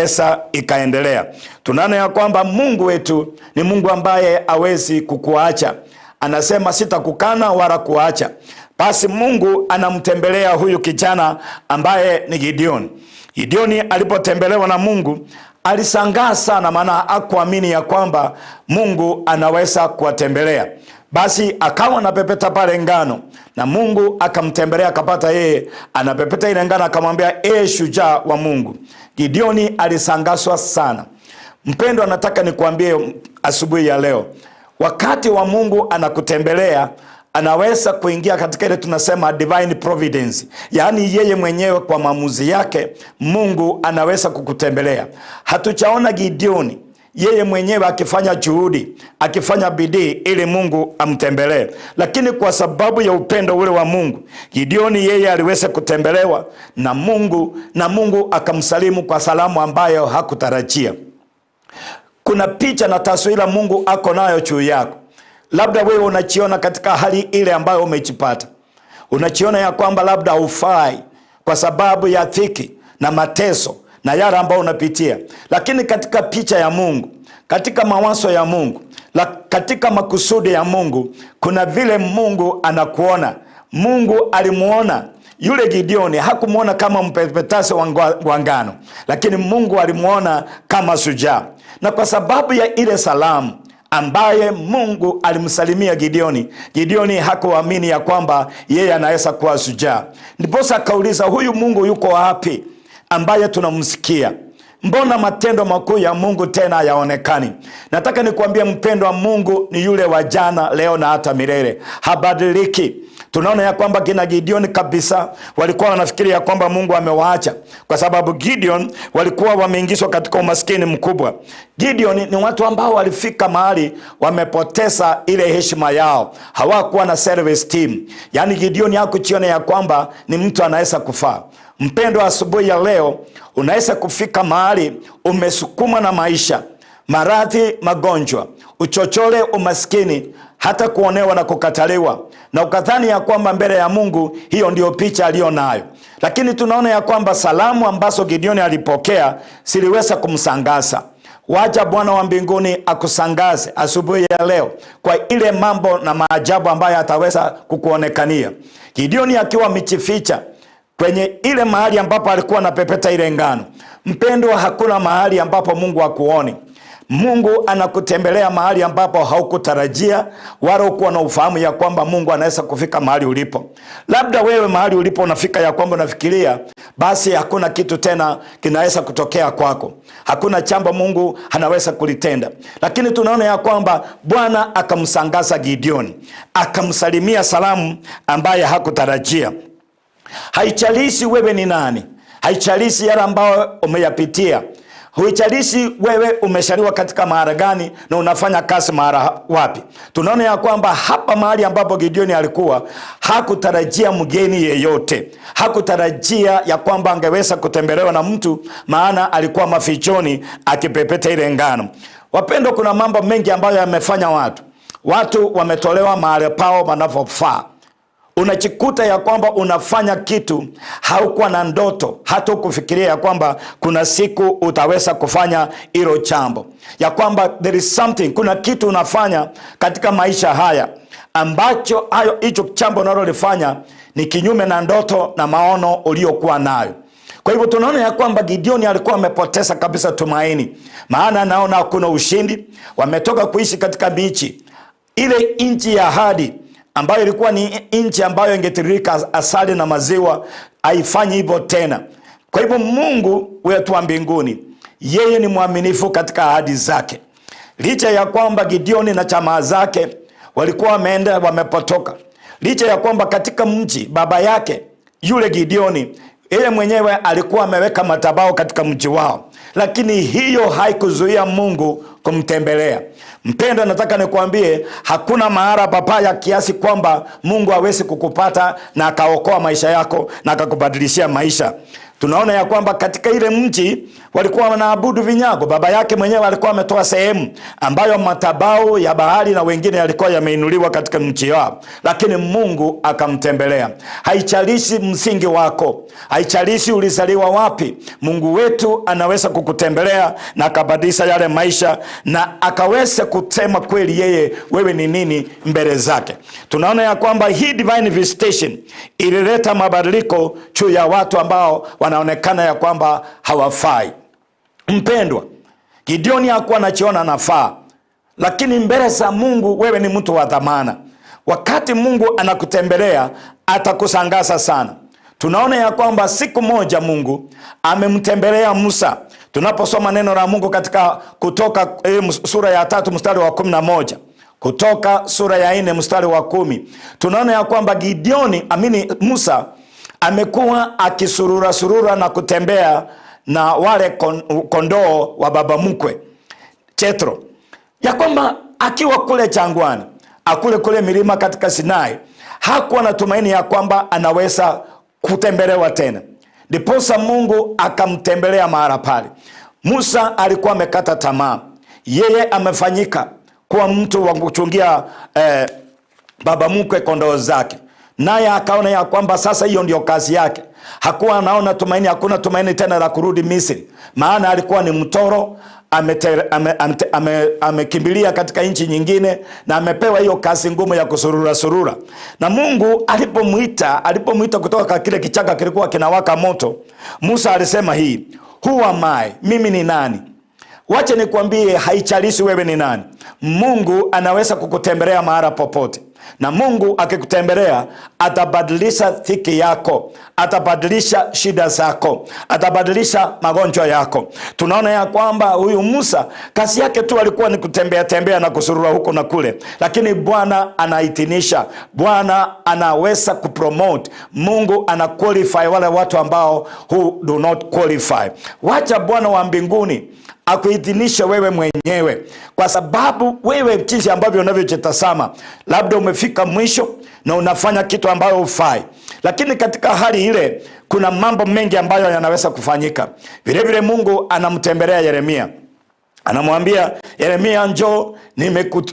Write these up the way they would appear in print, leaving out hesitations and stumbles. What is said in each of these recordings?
inaweza ikaendelea. Tunaona ya kwamba Mungu wetu ni Mungu ambaye hawezi kukuacha. Anasema sitakukana wala kuacha. Basi Mungu anamtembelea huyu kijana ambaye ni Gideoni. Gideoni alipotembelewa na Mungu alisangaa sana, maana hakuamini ya kwamba Mungu anaweza kuwatembelea. Basi akawa anapepeta pale ngano na Mungu akamtembelea, akapata yeye anapepeta ile ngano, akamwambia, e shujaa wa Mungu. Gideoni alisangazwa sana. Mpendwa, nataka nikuambie asubuhi ya leo, wakati wa Mungu anakutembelea anaweza kuingia katika ile tunasema divine providence, yaani yeye mwenyewe kwa maamuzi yake Mungu anaweza kukutembelea. Hatujaona Gideoni yeye mwenyewe akifanya juhudi, akifanya bidii ili Mungu amtembelee, lakini kwa sababu ya upendo ule wa Mungu, Gideoni yeye aliweza kutembelewa na Mungu na Mungu akamsalimu kwa salamu ambayo hakutarajia. Kuna picha na taswira Mungu ako nayo juu yako. Labda wewe unachiona katika hali ile ambayo umejipata, unachiona ya kwamba labda hufai kwa sababu ya dhiki na mateso na yale ambayo unapitia, lakini katika picha ya Mungu, katika mawazo ya Mungu, katika makusudi ya Mungu, kuna vile Mungu anakuona. Mungu alimuona yule Gideoni, hakumuona kama mpepetasi wa ngano, lakini Mungu alimuona kama shujaa, na kwa sababu ya ile salamu ambaye Mungu alimsalimia Gideoni, Gideoni hakuamini ya kwamba yeye anaweza kuwa shujaa. Ndiposa akauliza, huyu Mungu yuko wapi ambaye tunamsikia? Mbona matendo makuu ya Mungu tena hayaonekani? Nataka nikuambie mpendwa, Mungu ni yule wa jana, leo na hata milele, habadiliki. Tunaona ya kwamba kina Gideon kabisa walikuwa wanafikiri ya kwamba Mungu amewaacha, kwa sababu Gideon walikuwa wameingizwa katika umaskini mkubwa. Gideon ni watu ambao walifika mahali wamepoteza ile heshima yao, hawakuwa na service team. Yaani Gideon hakujiona ya kwamba ni mtu anaweza kufaa. Mpendwa, asubuhi ya leo unaweza kufika mahali umesukuma na maisha, maradhi, magonjwa, uchochole, umaskini, hata kuonewa na kukataliwa, na ukadhani ya kwamba mbele ya Mungu hiyo ndiyo picha aliyo nayo. Lakini tunaona ya kwamba salamu ambazo Gideoni alipokea ziliweza kumsangaza. Wacha Bwana wa mbinguni akusangaze asubuhi ya leo kwa ile mambo na maajabu ambayo ataweza kukuonekania. Gideoni akiwa amejificha kwenye ile mahali ambapo alikuwa anapepeta ile ngano. Mpendwa, hakuna mahali ambapo Mungu hakuoni. Mungu anakutembelea mahali ambapo haukutarajia wala hukuwa na ufahamu ya kwamba Mungu anaweza kufika mahali ulipo. Labda wewe mahali ulipo unafika ya kwamba unafikiria basi hakuna kitu tena kinaweza kutokea kwako, hakuna jambo Mungu anaweza kulitenda. Lakini tunaona ya kwamba Bwana akamsangaza Gideoni, akamsalimia salamu ambaye hakutarajia. Haijalishi wewe ni nani, haijalishi yale ambayo umeyapitia, huijalishi wewe umeshaliwa katika mahali gani na unafanya kazi mahali wapi. Tunaona ya kwamba hapa mahali ambapo Gideoni alikuwa hakutarajia mgeni yeyote, hakutarajia ya kwamba angeweza kutembelewa na mtu, maana alikuwa mafichoni akipepeta ile ngano. Wapendwa, kuna mambo mengi ambayo yamefanya watu wametolewa mahali pao panavyofaa. Unajikuta ya kwamba unafanya kitu haukuwa na ndoto, hata ukufikiria ya kwamba kuna siku utaweza kufanya hilo jambo, ya kwamba there is something, kuna kitu unafanya katika maisha haya ambacho hayo hicho jambo unalolifanya ni kinyume na ndoto na maono uliokuwa nayo. Kwa hivyo tunaona ya kwamba Gideoni alikuwa amepoteza kabisa tumaini, maana anaona hakuna ushindi. Wametoka kuishi katika michi ile nchi ya ahadi ambayo ilikuwa ni nchi ambayo ingetiririka asali na maziwa, haifanyi hivyo tena. Kwa hivyo Mungu wetu wa mbinguni, yeye ni mwaminifu katika ahadi zake. Licha ya kwamba Gideoni na jamaa zake walikuwa wameenda wamepotoka, licha ya kwamba katika mji baba yake yule Gideoni yeye mwenyewe alikuwa ameweka madhabahu katika mji wao, lakini hiyo haikuzuia Mungu kumtembelea. Mpendwa, nataka nikuambie hakuna mahala papaya kiasi kwamba Mungu hawezi kukupata na akaokoa maisha yako na akakubadilishia maisha. Tunaona ya kwamba katika ile mji walikuwa wanaabudu vinyago. Baba yake mwenyewe alikuwa ametoa sehemu ambayo matabau ya Baali na wengine yalikuwa yameinuliwa katika mji wao, lakini Mungu akamtembelea. Haichalishi msingi wako, haichalishi ulizaliwa wapi, Mungu wetu anaweza kukutembelea na akabadilisha yale maisha na akaweza kusema kweli yeye wewe ni nini mbele zake. Tunaona ya kwamba hii divine visitation ilileta mabadiliko juu ya watu ambao wanaonekana ya kwamba hawafai. Mpendwa, Gideoni hakuwa anajiona anafaa, lakini mbele za Mungu wewe ni mtu wa dhamana. Wakati Mungu anakutembelea atakusangaza sana. Tunaona ya kwamba siku moja Mungu amemtembelea Musa. Tunaposoma neno la Mungu katika Kutoka sura ya 3 mstari wa 11, Kutoka sura ya 4 mstari wa 10, tunaona ya kwamba Musa amekuwa akisurura surura na kutembea na wale kondoo wa baba mkwe Jethro, ya kwamba akiwa kule jangwani, akule kule milima katika Sinai, hakuwa na tumaini ya kwamba anaweza kutembelewa tena. Ndiposa Mungu akamtembelea mahali pale. Musa alikuwa amekata tamaa, yeye amefanyika kuwa mtu wa kuchungia baba mkwe kondoo zake, naye akaona ya kwamba sasa hiyo ndio kazi yake. Hakuwa anaona tumaini, hakuna tumaini tena la kurudi Misri, maana alikuwa ni mtoro, amekimbilia katika nchi nyingine na amepewa hiyo kazi ngumu ya kusurura surura. Na Mungu alipomuita kutoka kile kichaka kilikuwa kinawaka moto, Musa alisema hii, who am I? Mimi ni nani? Wacha nikwambie, haichalishi wewe ni nani. Mungu anaweza kukutembelea mahali popote. Na Mungu akikutembelea atabadilisha dhiki yako, atabadilisha shida zako, atabadilisha magonjwa yako. Tunaona ya kwamba huyu Musa kazi yake tu alikuwa ni kutembea tembea na kusurura huko na kule, lakini Bwana anaitinisha, Bwana anaweza kupromote, Mungu ana qualify wale watu ambao who do not qualify. Wacha Bwana wa mbinguni akuidhinishe wewe mwenyewe, kwa sababu wewe jinsi ambavyo unavyojitazama, labda umefika mwisho na unafanya kitu ambayo hufai, lakini katika hali ile kuna mambo mengi ambayo yanaweza kufanyika. Vile vile Mungu anamtembelea Yeremia, anamwambia Yeremia, njoo,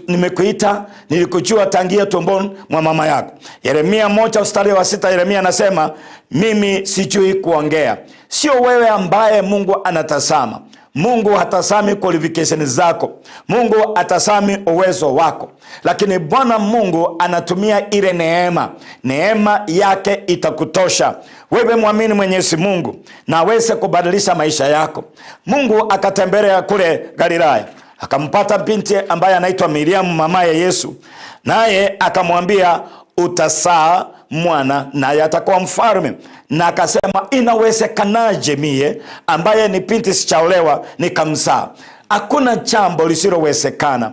nimekuita, nilikujua tangia tumboni mwa mama yako. Yeremia 1 mstari wa 6, Yeremia anasema mimi sijui kuongea. Sio wewe ambaye Mungu anatazama. Mungu hatazami qualification zako, Mungu hatazami uwezo wako, lakini Bwana Mungu anatumia ile neema. Neema yake itakutosha wewe, muamini Mwenyezi Mungu na aweze kubadilisha maisha yako. Mungu akatembelea kule Galilaya, akampata binti ambaye anaitwa Miriam, mamaye Yesu, naye akamwambia utazaa mwana naye atakuwa mfalme. Na akasema inawezekanaje mie ambaye ni binti sijaolewa nikamzaa? Hakuna jambo lisilowezekana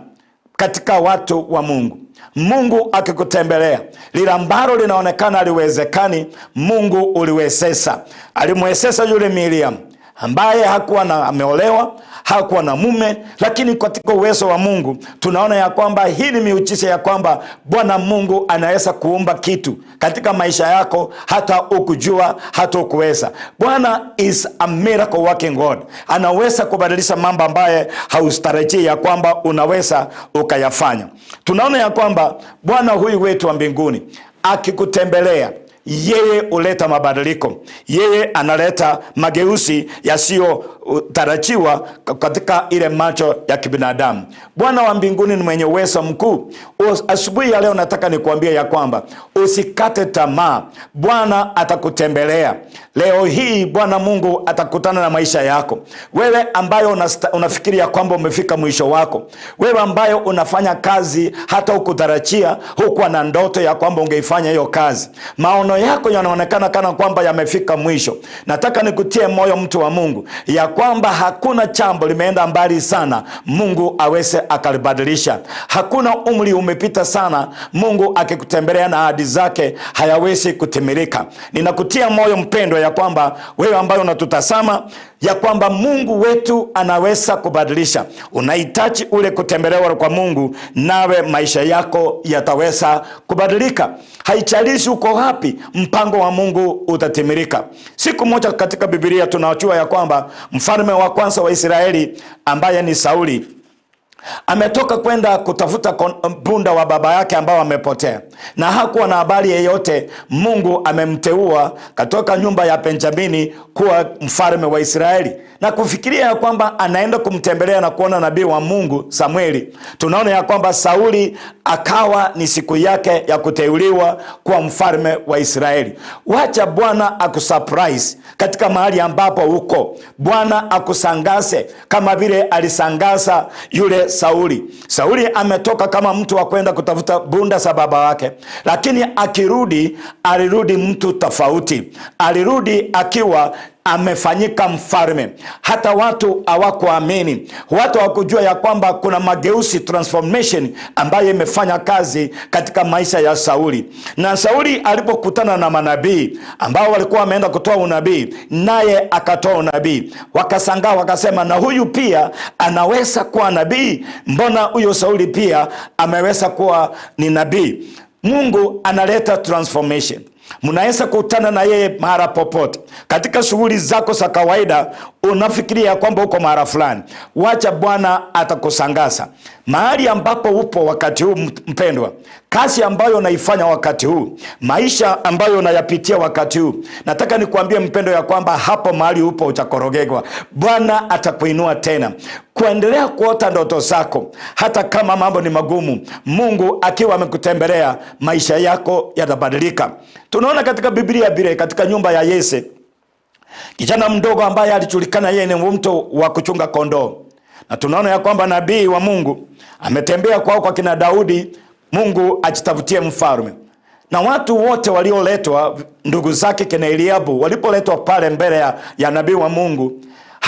katika watu wa Mungu. Mungu akikutembelea, lile ambalo linaonekana haliwezekani, Mungu uliwezesha. Alimwezesha yule Miriam ambaye hakuwa na ameolewa, hakuwa na mume, lakini katika uwezo wa Mungu tunaona ya kwamba hii ni miujiza ya kwamba Bwana Mungu anaweza kuumba kitu katika maisha yako hata ukujua, hata ukuweza. Bwana is a miracle working God. Anaweza kubadilisha mambo ambaye haustarajii ya kwamba unaweza ukayafanya. Tunaona ya kwamba Bwana huyu wetu wa mbinguni akikutembelea, yeye huleta mabadiliko, yeye analeta mageuzi yasiyotarajiwa katika ile macho ya kibinadamu. Bwana wa mbinguni ni mwenye uwezo mkuu. Asubuhi ya leo nataka nikuambie ya kwamba usikate tamaa, Bwana atakutembelea. Leo hii Bwana Mungu atakutana na maisha yako. Wewe ambayo unafikiria ya kwamba umefika mwisho wako, wewe ambayo unafanya kazi hata hukutarajia, hukuwa na ndoto ya kwamba ungeifanya hiyo kazi, maono yako yanaonekana kana kwamba yamefika mwisho. Nataka nikutie moyo mtu wa Mungu ya kwamba hakuna jambo limeenda mbali sana Mungu aweze akalibadilisha. Hakuna umri umepita sana Mungu akikutembelea na ahadi zake hayawezi kutimilika. Ninakutia moyo mpendwa ya kwamba wewe ambaye unatutazama, ya kwamba Mungu wetu anaweza kubadilisha. Unahitaji ule kutembelewa kwa Mungu, nawe maisha yako yataweza kubadilika. Haijalishi uko wapi, mpango wa Mungu utatimilika. Siku moja katika Biblia tunajua ya kwamba mfalme wa kwanza wa Israeli ambaye ni Sauli ametoka kwenda kutafuta punda wa baba yake ambao amepotea, na hakuwa na habari yeyote. Mungu amemteua katoka nyumba ya Benjamini kuwa mfalme wa Israeli, na kufikiria ya kwamba anaenda kumtembelea na kuona nabii wa Mungu Samueli. Tunaona ya kwamba Sauli akawa ni siku yake ya kuteuliwa kuwa mfalme wa Israeli. Wacha Bwana akusurprise katika mahali ambapo uko. Bwana akusangase kama vile alisangasa yule Sauli. Sauli ametoka kama mtu wa kwenda kutafuta bunda za baba wake, lakini akirudi, alirudi mtu tofauti. Alirudi akiwa amefanyika mfalme. Hata watu hawakuamini, watu hawakujua ya kwamba kuna mageuzi, transformation ambayo imefanya kazi katika maisha ya Sauli. Na Sauli alipokutana na manabii ambao walikuwa wameenda kutoa unabii, naye akatoa unabii, wakashangaa, wakasema, na huyu pia anaweza kuwa nabii? Mbona huyo Sauli pia ameweza kuwa ni nabii? Mungu analeta transformation. Mnaweza kukutana na yeye mahali popote. Katika shughuli zako za kawaida, unafikiria kwamba uko mahali fulani, wacha Bwana atakusangaza mahali ambapo upo wakati huu. Mpendwa, kazi ambayo unaifanya wakati huu, maisha ambayo unayapitia wakati huu, nataka nikuambie mpendo, ya kwamba hapo mahali upo utakorogegwa. Bwana atakuinua tena kuendelea kuota ndoto zako, hata kama mambo ni magumu. Mungu akiwa amekutembelea, maisha yako yatabadilika. Tunaona katika Biblia vile katika nyumba ya Yese, kijana mdogo ambaye alijulikana yeye ni mtu wa kuchunga kondoo, na tunaona ya kwamba nabii wa Mungu ametembea kwao kwa kina Daudi, Mungu ajitafutie mfalme. Na watu wote walioletwa, ndugu zake kina Eliabu, walipoletwa pale mbele ya nabii wa Mungu,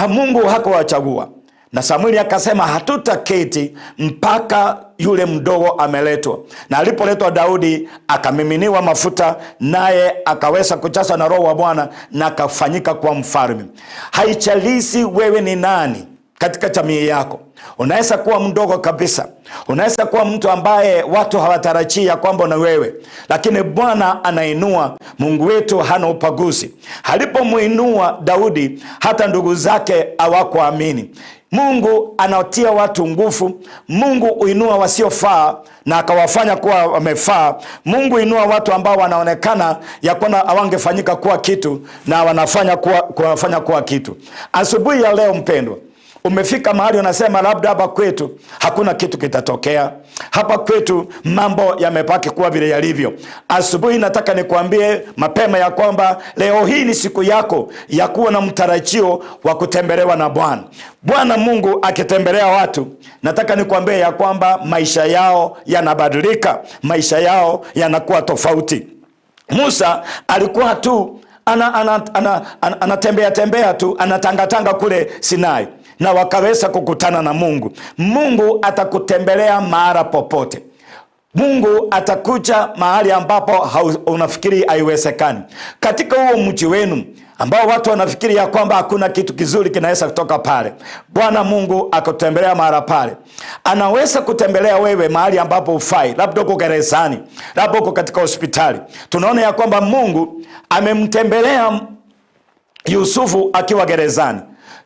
Mungu hakuwachagua. Na Samueli akasema hatutaketi mpaka yule mdogo ameletwa. Na alipoletwa Daudi akamiminiwa mafuta, naye akaweza kujaza na Roho wa Bwana na akafanyika kuwa mfalme. Haijalishi wewe ni nani katika jamii yako, unaweza kuwa mdogo kabisa, unaweza kuwa mtu ambaye watu hawatarajia kwamba na wewe, lakini Bwana anainua. Mungu wetu hana upaguzi. Alipomuinua Daudi, hata ndugu zake hawakuamini. Mungu anatia watu nguvu. Mungu huinua wasiofaa na akawafanya kuwa wamefaa. Mungu huinua watu ambao wanaonekana ya kwamba hawangefanyika kuwa kitu na wanafanya kuwa, kuwafanya kuwa kitu. Asubuhi ya leo mpendwa, umefika mahali unasema labda hapa kwetu hakuna kitu kitatokea, hapa kwetu mambo yamebaki kuwa vile yalivyo. Asubuhi nataka nikuambie mapema ya kwamba leo hii ni siku yako ya kuwa na mtarajio wa kutembelewa na Bwana. Bwana Mungu akitembelea watu, nataka nikuambie ya kwamba maisha yao yanabadilika, maisha yao yanakuwa tofauti. Musa alikuwa tu anatembea tembea tu, anatangatanga kule Sinai na wakaweza kukutana na Mungu. Mungu atakutembelea mahali popote. Mungu atakuja mahali ambapo unafikiri haiwezekani. Katika huo mji wenu ambao watu wanafikiri ya kwamba hakuna kitu kizuri kinaweza kutoka pale, Bwana Mungu akutembelea mahali pale. Anaweza kutembelea wewe mahali ambapo hufai, labda uko gerezani, labda uko katika hospitali. Tunaona ya kwamba Mungu amemtembelea Yusufu akiwa gerezani.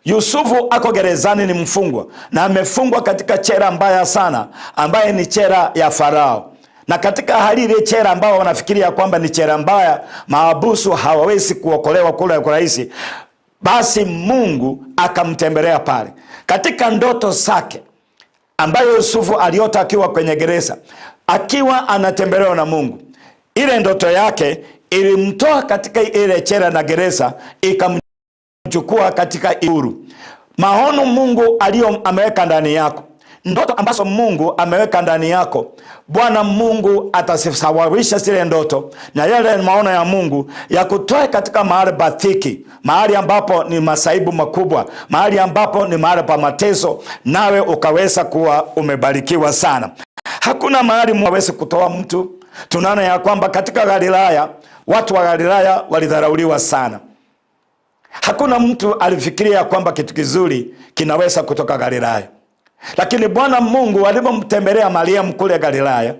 Yusufu ako gerezani, ni mfungwa na amefungwa katika chera mbaya sana, ambaye ni chera ya Farao. Na katika hali ile chera ambao wanafikiria kwamba ni chera mbaya, maabusu hawawezi kuokolewa kule kwa rahisi, basi Mungu akamtembelea pale katika ndoto zake ambayo Yusufu aliota akiwa kwenye gereza, akiwa anatembelewa na Mungu. Ile ndoto yake ilimtoa katika ile chera na gereza, ikamchukua katika ikulu. Maono Mungu aliyo ameweka ndani yako, ndoto ambazo Mungu ameweka ndani yako, Bwana Mungu atazisawawisha zile ndoto na yale maono ya Mungu ya kutoa katika mahali pa dhiki, mahali ambapo ni masaibu makubwa, mahali ambapo ni mahali pa mateso, nawe ukaweza kuwa umebarikiwa sana. Hakuna mahali Mungu hawezi kutoa mtu. Tunaona ya kwamba katika Galilaya, watu wa Galilaya walidharauliwa sana. Hakuna mtu alifikiria kwamba kitu kizuri kinaweza kutoka Galilaya, lakini Bwana Mungu alipomtembelea Mariamu kule Galilaya,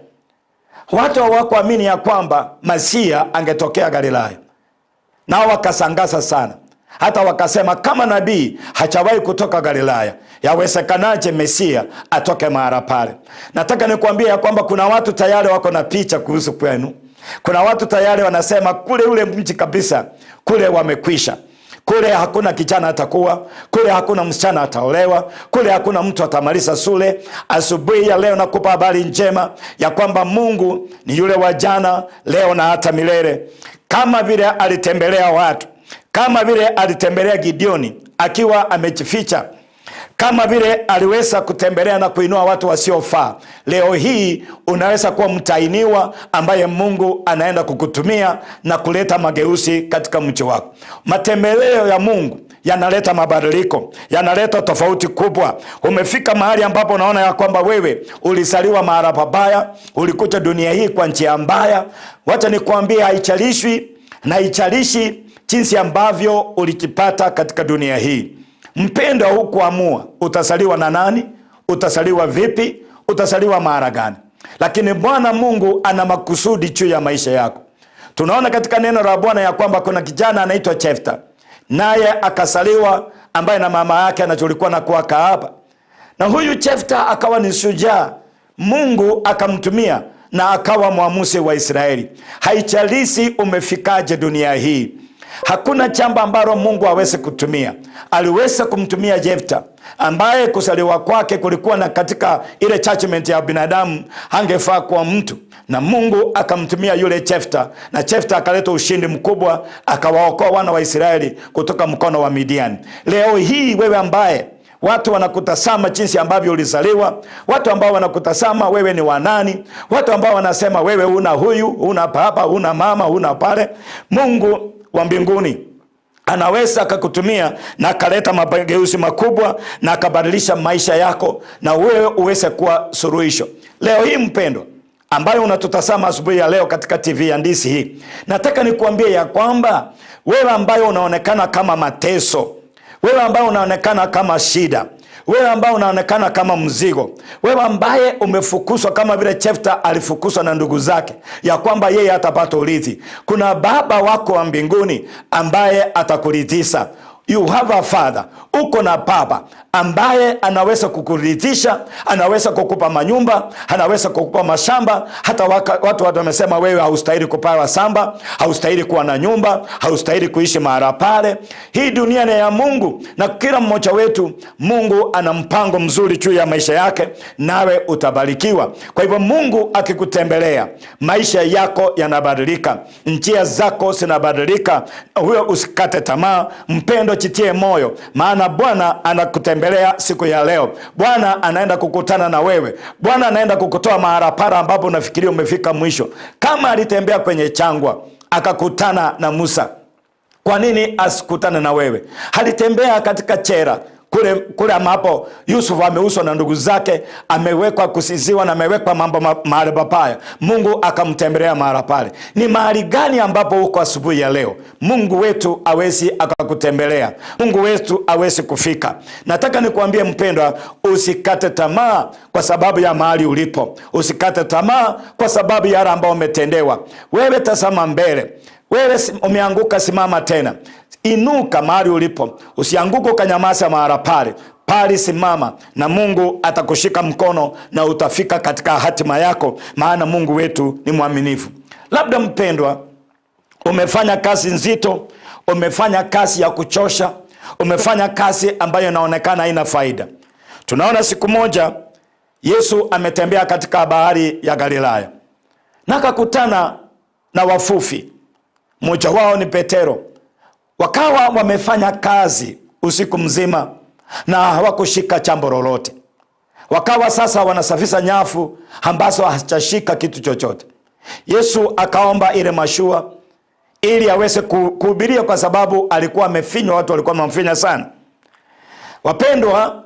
watu hawakuamini ya kwamba Masia angetokea Galilaya, nao wakasangasa sana, hata wakasema kama nabii hajawahi kutoka Galilaya, yawezekanaje Mesia atoke mahala pale? Nataka nikuambie ya kwamba kuna watu tayari wako na picha kuhusu kwenu. Kuna watu tayari wanasema kule ule mji kabisa, kule wamekwisha kule hakuna kijana atakuwa kule, hakuna msichana ataolewa kule, hakuna mtu atamaliza shule. Asubuhi ya leo nakupa habari njema ya kwamba Mungu ni yule wa jana, leo na hata milele. Kama vile alitembelea watu, kama vile alitembelea Gideoni akiwa amejificha, kama vile aliweza kutembelea na kuinua watu wasiofaa, leo hii unaweza kuwa mtainiwa ambaye Mungu anaenda kukutumia na kuleta mageuzi katika mji wako. Matembeleo ya Mungu yanaleta mabadiliko, yanaleta tofauti kubwa. Umefika mahali ambapo unaona ya kwamba wewe ulizaliwa mahala pabaya, ulikuja dunia hii kwa njia mbaya. Wacha nikuambie, haichalishwi na haichalishi jinsi ambavyo ulijipata katika dunia hii. Mpendwa, hukuamua utasaliwa na nani, utasaliwa vipi, utasaliwa mara gani, lakini Bwana Mungu ana makusudi juu ya maisha yako. Tunaona katika neno la Bwana ya kwamba kuna kijana anaitwa Jefta, naye akasaliwa, ambaye na mama yake anajulikana kuwa kahaba, na huyu Jefta akawa ni shujaa. Mungu akamtumia na akawa mwamuzi wa Israeli. Haijalishi umefikaje dunia hii, hakuna jambo ambalo Mungu hawezi kutumia. Aliweza kumtumia Jefta ambaye kusaliwa kwake kulikuwa na katika ile judgment ya binadamu, hangefaa kuwa mtu, na Mungu akamtumia yule Jefta, na Jefta akaleta ushindi mkubwa, akawaokoa wana wa Israeli kutoka mkono wa Midiani. Leo hii wewe ambaye watu wanakutazama jinsi ambavyo ulizaliwa, watu ambao wanakutazama wewe ni wanani, watu ambao wanasema wewe una huyu, una baba, una mama, una pale, Mungu wa mbinguni anaweza akakutumia na akaleta mageuzi makubwa na akabadilisha maisha yako na wewe uweze kuwa suluhisho. Leo hii mpendwa, ambayo unatutazama asubuhi ya leo katika TV ya Ndisi hii, nataka nikuambie ya kwamba wewe ambayo unaonekana kama mateso, wewe ambaye unaonekana kama shida, wewe ambaye unaonekana kama mzigo, wewe ambaye umefukuzwa kama vile Jefta alifukuzwa na ndugu zake, ya kwamba yeye hatapata urithi, kuna Baba wako wa mbinguni ambaye atakuridhisha. You have a father, uko na baba ambaye anaweza kukuridhisha, anaweza kukupa manyumba, anaweza kukupa mashamba. Hata watu wamesema wewe haustahili kupawa shamba, haustahili kuwa na nyumba, haustahili kuishi mahala pale. Hii dunia ni ya Mungu, na kila mmoja wetu Mungu ana mpango mzuri juu ya maisha yake, nawe utabarikiwa. Kwa hivyo Mungu akikutembelea, maisha yako yanabadilika, njia zako zinabadilika. Huyo usikate tamaa, mpendo, jitie moyo, maana Bwana anakutembelea siku ya leo. Bwana anaenda kukutana na wewe. Bwana anaenda kukutoa mahala pale ambapo unafikiria umefika mwisho. Kama alitembea kwenye jangwa akakutana na Musa, kwa nini asikutane na wewe? Alitembea katika chera kule ambapo Yusuf ameuswa na ndugu zake, amewekwa kusiziwa na amewekwa mambo mahali pabaya, Mungu akamtembelea mahala pale. Ni mahali gani ambapo uko asubuhi ya leo? Mungu wetu awezi akakutembelea, Mungu wetu awezi kufika. Nataka nikuambie mpendwa, usikate tamaa kwa sababu ya mahali ulipo, usikate tamaa kwa sababu ya yale ambayo umetendewa. Wewe tazama mbele. Wewe umeanguka, simama tena, inuka mahali ulipo, usianguke ukanyamaza mahala pale pale, simama na Mungu atakushika mkono na utafika katika hatima yako, maana Mungu wetu ni mwaminifu. Labda mpendwa, umefanya kazi nzito, umefanya kazi ya kuchosha, umefanya kazi ambayo inaonekana haina faida. Tunaona siku moja Yesu ametembea katika bahari ya Galilaya na akakutana na wavuvi, mmoja wao ni Petero. Wakawa wamefanya kazi usiku mzima na hawakushika chambo lolote. Wakawa sasa wanasafisha nyavu ambazo hazijashika kitu chochote. Yesu akaomba ile mashua ili aweze kuhubiria, kwa sababu alikuwa amefinywa, watu walikuwa wamemfinya sana. Wapendwa,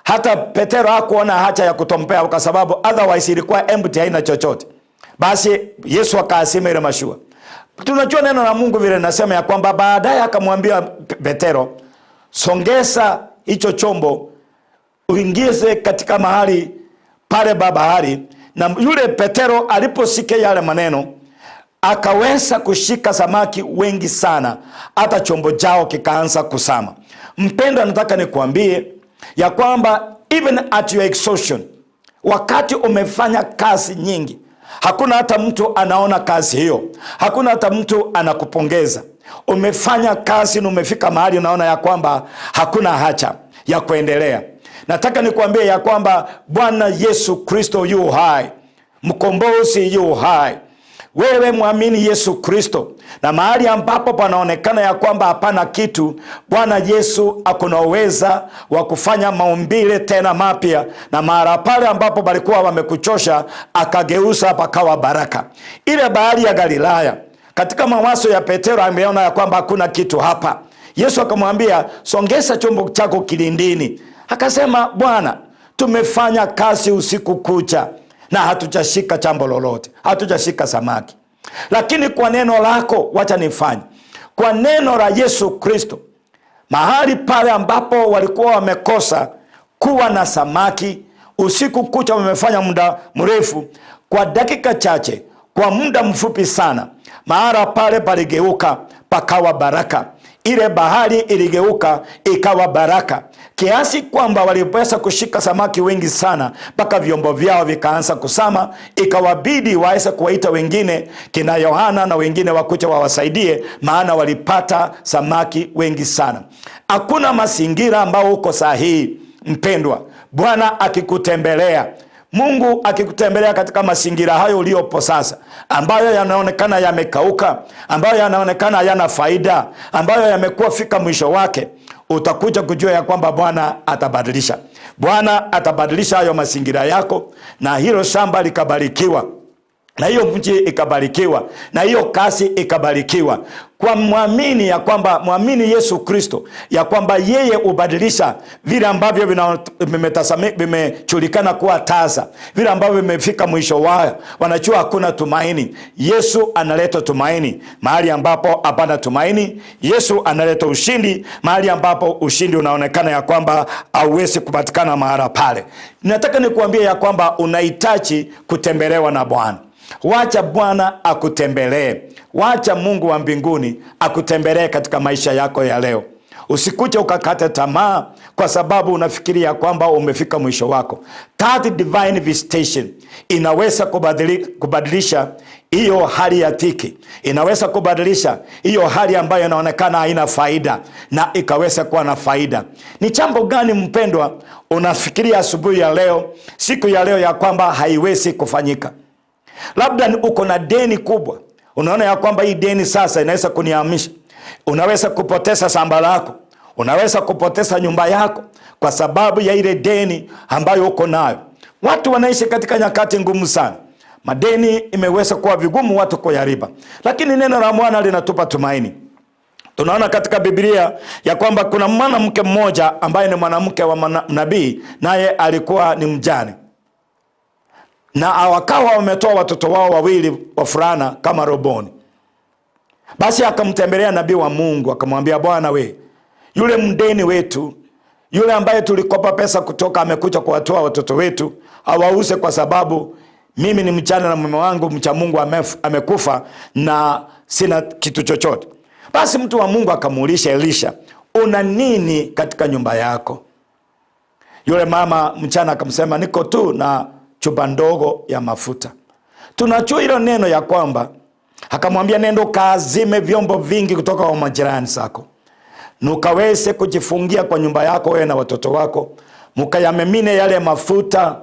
hata Petero hakuona haja ya kutompea kwa sababu otherwise ilikuwa empty, haina chochote. Basi Yesu akaasima ile mashua. Tunajua neno la Mungu vile nasema ya kwamba baadaye akamwambia Petero, songeza hicho chombo uingize katika mahali pale ba bahari. Na yule Petero aliposikia yale maneno akaweza kushika samaki wengi sana, hata chombo chao kikaanza kusama. Mpendwa, nataka nikuambie ya kwamba even at your exhaustion, wakati umefanya kazi nyingi, hakuna hata mtu anaona kazi hiyo, hakuna hata mtu anakupongeza. Umefanya kazi na umefika mahali unaona ya kwamba hakuna haja ya kuendelea. Nataka nikuambie ya kwamba Bwana Yesu Kristo yu hai, mkombozi yu hai. Wewe mwamini Yesu Kristo, na mahali ambapo panaonekana ya kwamba hapana kitu, Bwana Yesu akona uweza wa kufanya maumbile tena mapya, na mahali pale ambapo palikuwa wamekuchosha akageuza pakawa baraka. Ile bahari ya Galilaya, katika mawazo ya Petero ameona ya kwamba hakuna kitu hapa. Yesu akamwambia, songeza chombo chako kilindini. Akasema, Bwana, tumefanya kazi usiku kucha na hatujashika chambo lolote, hatujashika samaki, lakini kwa neno lako wacha nifanye. Kwa neno la Yesu Kristo, mahali pale ambapo walikuwa wamekosa kuwa na samaki usiku kucha, wamefanya muda mrefu, kwa dakika chache, kwa muda mfupi sana, mahala pale paligeuka pakawa baraka. Ile bahari iligeuka ikawa baraka, kiasi kwamba waliweza kushika samaki wengi sana mpaka vyombo vyao vikaanza kusama. Ikawabidi waweze kuwaita wengine, kina Yohana na wengine wakuja wawasaidie, maana walipata samaki wengi sana. Hakuna mazingira ambao uko sahihi, mpendwa. Bwana akikutembelea, Mungu akikutembelea katika mazingira hayo uliopo sasa, ambayo yanaonekana yamekauka, ambayo yanaonekana hayana faida, ambayo yamekuwa fika mwisho wake, utakuja kujua ya kwamba Bwana atabadilisha. Bwana atabadilisha hayo mazingira yako, na hilo shamba likabarikiwa, na hiyo mji ikabarikiwa, na hiyo kazi ikabarikiwa. Kwa mwamini ya kwamba mwamini Yesu Kristo ya kwamba yeye hubadilisha vile ambavyo vimejulikana kuwa tasa, vile ambavyo vimefika mwisho wao, wanajua hakuna tumaini. Yesu analeta tumaini mahali ambapo hapana tumaini. Yesu analeta ushindi mahali ambapo ushindi unaonekana ya kwamba hauwezi kupatikana mahala pale. Nataka nikuambie ya kwamba unahitaji kutembelewa na Bwana. Wacha Bwana akutembelee. Wacha Mungu wa mbinguni akutembelee katika maisha yako ya leo. Usikuje ukakate tamaa kwa sababu unafikiria kwamba umefika mwisho wako. That divine visitation inaweza kubadilisha hiyo hali ya dhiki, inaweza kubadilisha hiyo hali ambayo inaonekana haina faida na ikaweza kuwa na faida. Ni jambo gani mpendwa unafikiria asubuhi ya leo, siku ya leo, ya kwamba haiwezi kufanyika? Labda uko na deni kubwa, unaona ya kwamba hii deni sasa inaweza kunihamisha. Unaweza kupoteza shamba lako, unaweza kupoteza nyumba yako kwa sababu ya ile deni ambayo uko nayo. Watu wanaishi katika nyakati ngumu sana, madeni imeweza kuwa vigumu watu kuyalipa, lakini neno la Bwana linatupa tumaini. Tunaona katika Biblia ya kwamba kuna mwanamke mmoja ambaye ni mwanamke wa nabii, naye alikuwa ni mjane, na wakawa wametoa watoto wao wawili wavulana kama roboni. Basi akamtembelea nabii wa Mungu akamwambia, Bwana we, yule mdeni wetu, yule ambaye tulikopa pesa kutoka, amekuja kuwatoa watoto wetu awauze, kwa sababu mimi ni mjane na mume wangu mcha Mungu amekufa na sina kitu chochote. Basi mtu wa Mungu akamuulisha Elisha, una nini katika nyumba yako? Yule mama mchana akamsema, niko tu na chupa ndogo ya mafuta. Tunajua hilo neno ya kwamba akamwambia, nenda kaazime vyombo vingi kutoka kwa majirani zako, nukaweze kujifungia kwa nyumba yako wewe na watoto wako, mkayamimine yale mafuta,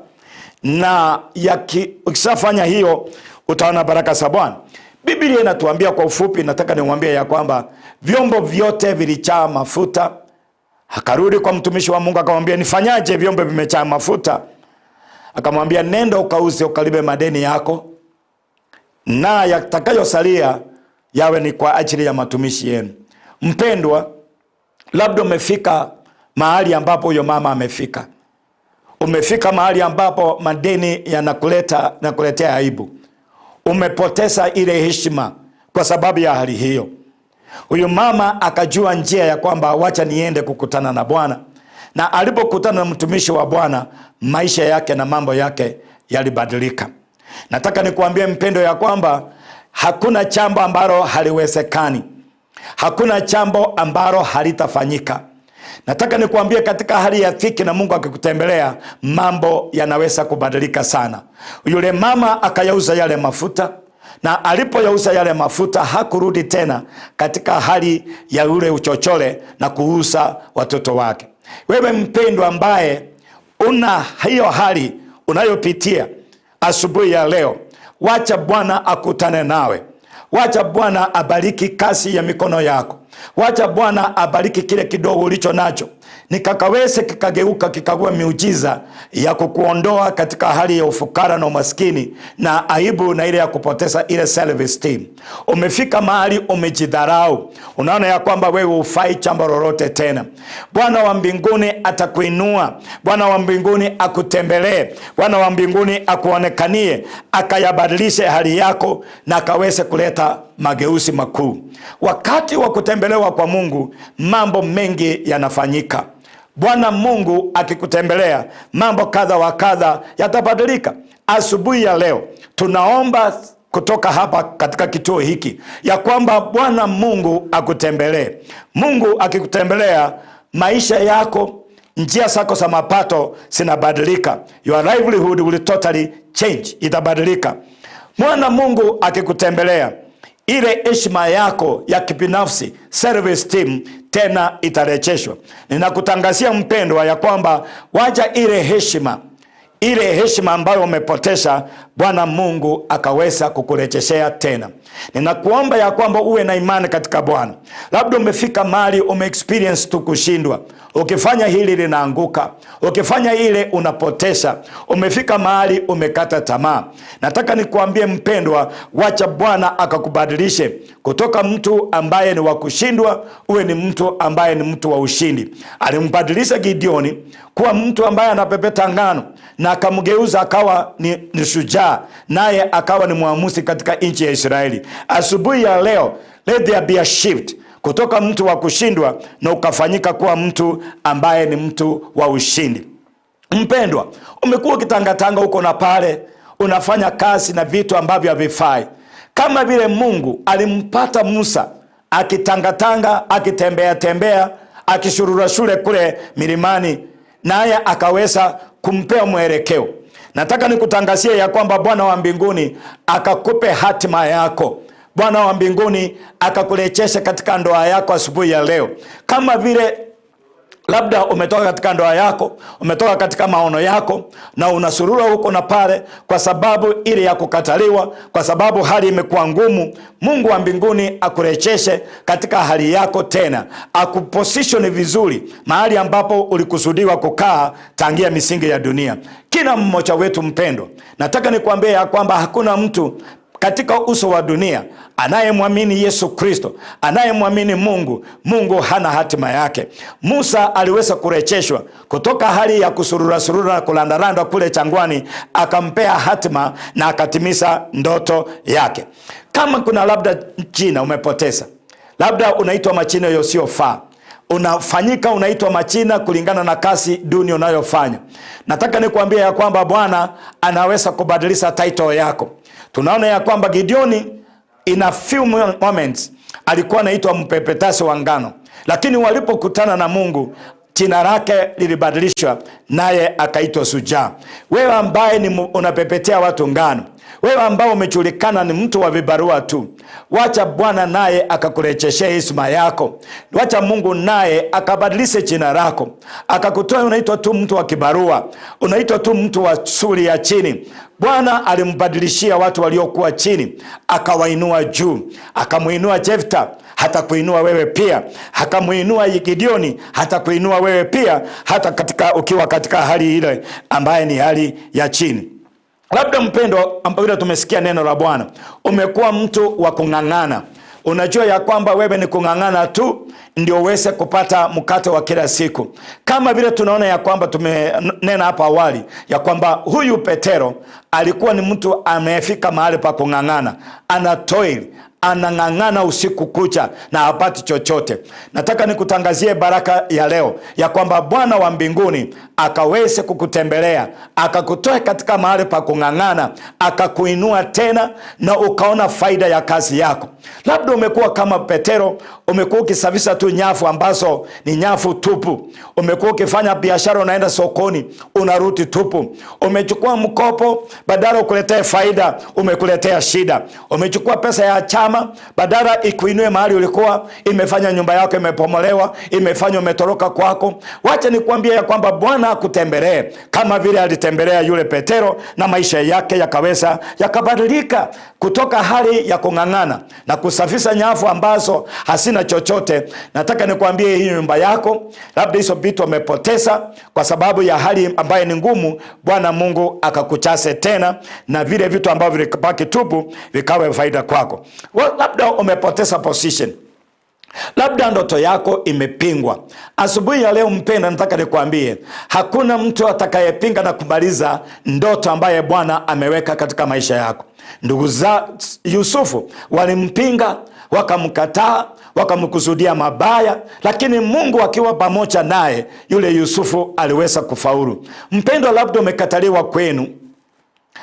na ukishafanya hiyo utaona baraka za Bwana. Biblia inatuambia kwa ufupi, nataka niwaambie ya kwamba vyombo vyote vilijaa mafuta. Akarudi kwa mtumishi wa Mungu akamwambia, nifanyaje? Vyombo vimejaa mafuta. Akamwambia, nenda ukauze ukalipe madeni yako, na yatakayosalia yawe ni kwa ajili ya matumishi yenu. Mpendwa, labda umefika mahali ambapo huyo mama amefika. Umefika mahali ambapo madeni yanakuleta na kuletea aibu. Umepoteza ile heshima kwa sababu ya hali hiyo. Huyu mama akajua njia ya kwamba wacha niende kukutana na Bwana, na alipokutana na mtumishi wa Bwana, maisha yake na mambo yake yalibadilika. Nataka nikuambie mpendo ya kwamba hakuna jambo ambalo haliwezekani, hakuna jambo ambalo halitafanyika. Nataka nikuambie katika hali ya dhiki na Mungu akikutembelea, mambo yanaweza kubadilika sana. Yule mama akayauza yale mafuta, na alipoyauza yale mafuta hakurudi tena katika hali ya yule uchochole na kuuza watoto wake. Wewe mpendwa ambaye una hiyo hali unayopitia asubuhi ya leo, wacha Bwana akutane nawe. Wacha Bwana abariki kazi ya mikono yako. Wacha Bwana abariki kile kidogo ulicho nacho, nikakaweze kikageuka kikakuwa miujiza ya kukuondoa katika hali ya ufukara na umaskini na aibu na ile ya kupoteza ile self esteem. Umefika mahali umejidharau, unaona ya kwamba wewe hufai jambo lolote tena. Bwana wa mbinguni atakuinua. Bwana wa mbinguni akutembelee. Bwana wa mbinguni akuonekanie, akayabadilishe hali yako na akaweze kuleta mageuzi makuu. Wakati wa kutembelewa kwa Mungu, mambo mengi yanafanyika. Bwana Mungu akikutembelea, mambo kadha wa kadha yatabadilika. Asubuhi ya leo tunaomba kutoka hapa katika kituo hiki ya kwamba Bwana Mungu akutembelee. Mungu akikutembelea, maisha yako, njia zako za mapato zinabadilika. Your livelihood will totally change, itabadilika. Bwana Mungu akikutembelea, ile heshima yako ya kibinafsi, self esteem, tena itarejeshwa. Ninakutangazia mpendwa ya kwamba wacha ile heshima, ile heshima ambayo umepoteza, Bwana Mungu akaweza kukurejeshea tena. Ninakuomba ya kwamba uwe na imani katika Bwana. Labda umefika mahali umeexperience tu kushindwa, ukifanya hili linaanguka, ukifanya ile unapoteza. Umefika mahali umekata tamaa. Nataka nikuambie mpendwa, wacha Bwana akakubadilishe kutoka mtu ambaye ni wa kushindwa uwe ni mtu ambaye ni mtu wa ushindi. Alimbadilisha Gideoni kuwa mtu ambaye anapepeta ngano na akamgeuza akawa ni shujaa, naye akawa ni mwamuzi katika nchi ya Israeli. Asubuhi ya leo, let there be a shift kutoka mtu wa kushindwa na ukafanyika kuwa mtu ambaye ni mtu wa ushindi. Mpendwa, umekuwa ukitangatanga huko na pale, unafanya kazi na vitu ambavyo havifai. Kama vile Mungu alimpata Musa akitangatanga, akitembea tembea, akishurura shule kule milimani, naye akaweza kumpea mwelekeo. Nataka nikutangazie ya kwamba Bwana wa mbinguni akakupe hatima yako. Bwana wa mbinguni akakurejesha katika ndoa yako asubuhi ya leo. Kama vile labda umetoka katika ndoa yako, umetoka katika maono yako na unasurura huko na pale kwa sababu ile ya kukataliwa, kwa sababu hali imekuwa ngumu, Mungu wa mbinguni akurejeshe katika hali yako tena, akuposition vizuri mahali ambapo ulikusudiwa kukaa tangia misingi ya dunia. Kila mmoja wetu mpendwa, nataka nikwambie ya kwamba hakuna mtu katika uso wa dunia anayemwamini Yesu Kristo, anayemwamini Mungu, Mungu hana hatima yake. Musa aliweza kurejeshwa kutoka hali ya kusurura surura na kulandaranda kule jangwani, akampea hatima na akatimiza ndoto yake. Kama kuna labda jina umepoteza, labda unaitwa majina yasiyofaa, unafanyika unaitwa majina kulingana na kazi duni unayofanya, nataka nikuambie ya kwamba Bwana anaweza kubadilisha title yako. Tunaona ya kwamba Gideoni in a few moments alikuwa anaitwa mpepetasi wa ngano, lakini walipokutana na Mungu jina lake lilibadilishwa, naye akaitwa shujaa. Wewe ambaye ni unapepetea watu ngano, wewe ambaye umejulikana ni mtu wa vibarua tu, wacha Bwana naye akakurejeshea heshima yako. Wacha Mungu naye akabadilishe jina lako, akakutoa unaitwa tu mtu wa kibarua, unaitwa tu mtu wa suri ya chini. Bwana alimbadilishia watu waliokuwa chini, akawainua juu. Akamuinua Jefta, hata kuinua wewe pia. Akamuinua Gideoni, hata kuinua wewe pia, hata ukiwa katika hali ile ambaye ni hali ya chini. Labda mpendo, ambapo tumesikia neno la Bwana, umekuwa mtu wa kung'ang'ana. Unajua ya kwamba wewe ni kung'ang'ana tu ndio uweze kupata mkate wa kila siku. Kama vile tunaona ya kwamba tumenena hapa awali ya kwamba huyu Petero alikuwa ni mtu amefika mahali pa kung'ang'ana, ana toil, anang'ang'ana usiku kucha na hapati chochote. Nataka nikutangazie baraka ya leo ya kwamba Bwana wa mbinguni akaweze kukutembelea, akakutoa katika mahali pa kung'ang'ana, akakuinua tena na ukaona faida ya kazi yako. Labda umekuwa kama Petero, umekuwa ukisafisha tu nyafu ambazo ni nyafu tupu. Umekuwa ukifanya biashara, unaenda sokoni unarudi tupu. Umechukua mkopo, badala ukuletee faida umekuletea shida. Umechukua pesa ya chama, badala ikuinue mahali ulikuwa, imefanya nyumba yako imepomolewa, imefanya umetoroka kwako. Wacha nikuambie ya kwamba Bwana akutembelee kama vile alitembelea yule Petero, na maisha yake yakaweza yakabadilika kutoka hali ya kung'ang'ana na kusafisha nyafu ambazo hasina chochote. Nataka nikuambie hii nyumba yako, labda hizo vitu umepoteza kwa sababu ya hali ambayo ni ngumu, Bwana Mungu akakuchase tena na vile vitu ambavyo vilibaki tupu vikawe faida kwako. Labda umepoteza position, labda ndoto yako imepingwa. Asubuhi ya leo mpendwa, nataka nikwambie hakuna mtu atakayepinga na kumaliza ndoto ambaye Bwana ameweka katika maisha yako. Ndugu za Yusufu walimpinga, wakamkataa, wakamkusudia mabaya, lakini Mungu akiwa pamoja naye, yule Yusufu aliweza kufaulu. Mpendwa, labda umekataliwa kwenu,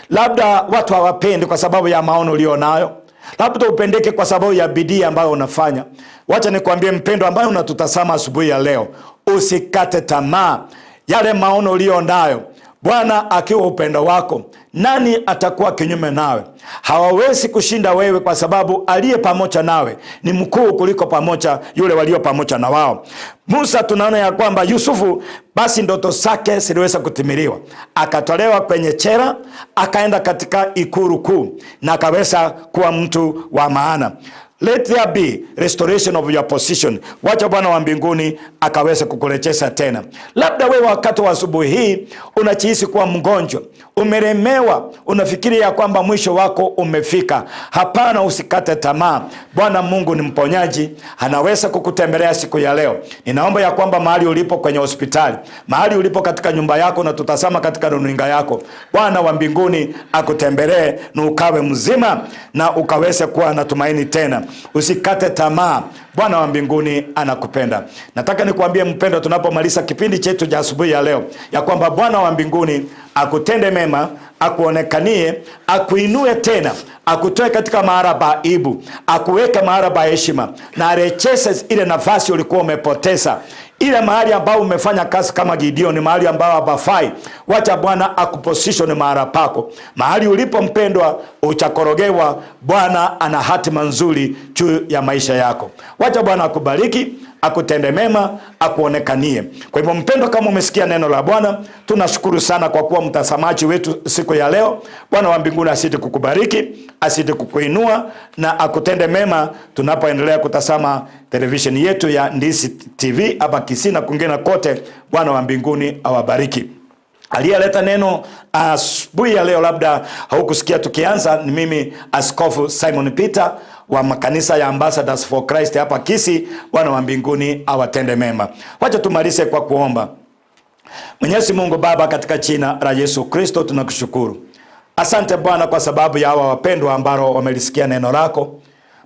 labda watu hawapendi kwa sababu ya maono ulionayo, labda upendeke kwa sababu ya bidii ambayo unafanya. Wacha nikwambie mpendwa, ambaye unatutazama asubuhi ya leo, usikate tamaa. Yale maono ulio nayo, Bwana akiwa upendo wako, nani atakuwa kinyume nawe? Hawawezi kushinda wewe, kwa sababu aliye pamoja nawe ni mkuu kuliko pamoja yule walio pamoja na wao. Musa, tunaona ya kwamba Yusufu, basi ndoto zake ziliweza kutimiliwa, akatolewa kwenye chera, akaenda katika ikulu kuu na akaweza kuwa mtu wa maana. Let there be restoration of your position. Wacha Bwana wa mbinguni akaweze kukurejesha tena. Labda wewe wakati wa asubuhi hii unajihisi kuwa mgonjwa, umelemewa, unafikiri ya kwamba mwisho wako umefika. Hapana, usikate tamaa. Bwana Mungu ni mponyaji, anaweza kukutembelea siku ya leo. Ninaomba ya kwamba mahali ulipo kwenye hospitali, mahali ulipo katika nyumba yako na tutazama katika runinga yako, Bwana wa mbinguni akutembelee na ukawe mzima na ukaweze kuwa na tumaini tena. Usikate tamaa, Bwana wa mbinguni anakupenda. Nataka nikuambie mpendwa, tunapomaliza kipindi chetu cha asubuhi ya leo, ya kwamba Bwana wa mbinguni akutende mema, akuonekanie, akuinue tena, akutoe katika mahala pa aibu, akuweke mahala pa heshima, na arejeshe ile nafasi ulikuwa umepoteza. Ile mahali ambao umefanya kazi kama Gideon, mahali ambao hapafai, wacha Bwana akuposition mahala pako. Mahali ulipo mpendwa, uchakorogewa, Bwana ana hatima nzuri juu ya maisha yako. Wacha Bwana akubariki, akutende mema, akuonekanie. Kwa hivyo mpendwa, kama umesikia neno la Bwana, tunashukuru sana kwa kuwa mtazamaji wetu siku ya leo. Bwana wa mbinguni asidi kukubariki, asidi kukuinua na akutende mema tunapoendelea kutazama televisheni yetu ya Ndizi TV hapa Kisii na kwingine kote. Bwana wa mbinguni awabariki. Aliyeleta neno asubuhi ya leo, labda haukusikia tukianza, ni mimi Askofu Simon Peter wa makanisa ya Ambassadors for Christ hapa Kisii. Bwana wa mbinguni awatende mema. Wacha tumalize kwa kuomba. Mwenyezi Mungu Baba, katika jina la Yesu Kristo tunakushukuru. Asante Bwana kwa sababu ya hawa wapendwa ambao wamelisikia neno lako.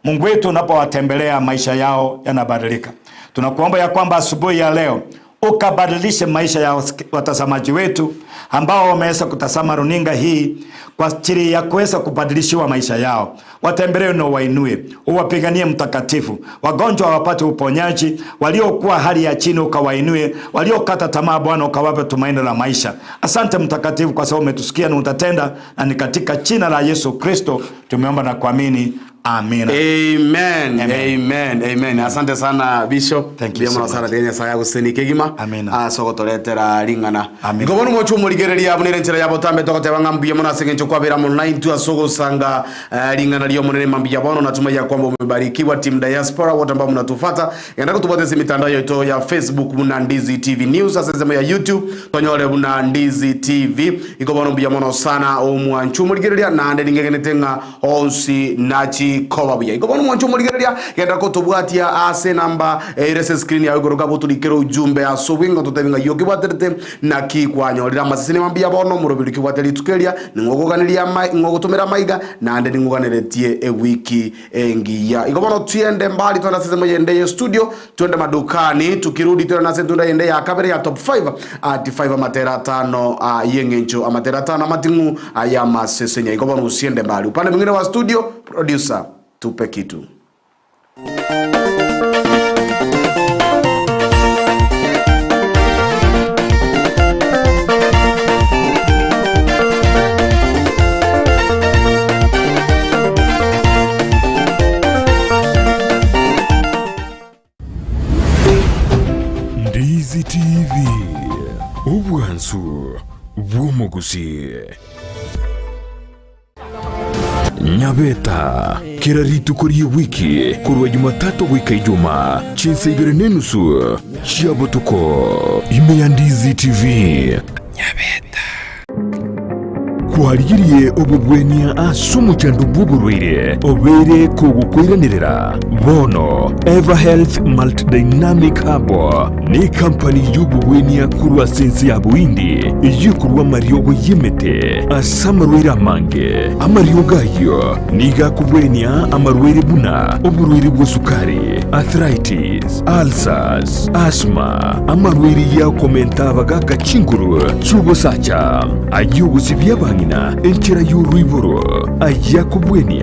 Mungu wetu, unapowatembelea maisha yao yanabadilika. Tunakuomba ya kwamba asubuhi ya leo ukabadilishe maisha ya watazamaji wetu ambao wameweza kutazama runinga hii kwa ajili ya kuweza kubadilishiwa maisha yao. Watembelee na uwainue, uwapiganie Mtakatifu. Wagonjwa wapate uponyaji, waliokuwa hali ya chini ukawainue, waliokata tamaa Bwana ukawape tumaini la maisha. Asante Mtakatifu kwa sababu umetusikia na utatenda, na ni katika jina la Yesu Kristo tumeomba na kuamini. Amina. Amen. Amen. Amen. Amen. Asante sana Bishop. Thank you so Mbuya mono sana tiga Nyasaye aguseni kegima. Amina. Ase ogotoretera ring'ana. Amina. Nkobona omochie omorigereria abwo nere enchera ya botambe togoteba ng'a mbuya mono ase eng'encho kwabera mono naintwe ase ogosanga ring'ana ria omonene mbuya bono natumai ya kwamba umebarikiwa team diaspora wote ambao mnatufata. Genda kutubwata ase mitandao yetu ya Facebook buna Ndizi TV News, ase ensemo ya YouTube tonyore buna Ndizi TV. Igo bono mbuya mono sana omwanchu omorigereria naende ningegenete ng'a onsi nachi Chikoba buya. Igo bono mwancho morigereria genda kotobwatia ase namba ere screen ya igoro gaboturikera ujumbe ase obwingo totebinga yo kibwaterete naki kwanyorera amaseseni mambia bono morobiri kibwateri tukeria ningogoganeria ngogotumira maiga nande ningoganeretie ewiki engiya. Igo bono tuende mbali twenda sese moyende ye studio tuende madukani tukirudi tena nase tunda yende ya kabere ya top 5 at 5 amatera tano yengencho amatera tano amatingu aya masesenya. Igo bono usiende mbali. Upande mwingine wa studio producer tupe kitu. Ndizi TV obwansu bw'omuguzi Nyabeta kila rituko rie wiki kurwa Jumatatu gwika Ijuma chinsa ibere n'enusu chia botuko ime ya Ndizi TV. Nyabeta kwarigirie obobwenia ase omochando bwa oborwaire obere kogokwiranirira bono Everhealth Multidynamic Hub ni kampani y'obobwenia kurwa ase ense ya Buhindi eyekorwa amariogo y'emete ase amarwaire amange. Amariogo ayo niga kubwenia amarwaire buna oborwaire bwa sukari, arthritis, ulcers, asthma, amarwaire yakomenta abagaka chinguru chugosacha ayogosibia abang'ina enchera y'oruiboro ayakobwenia.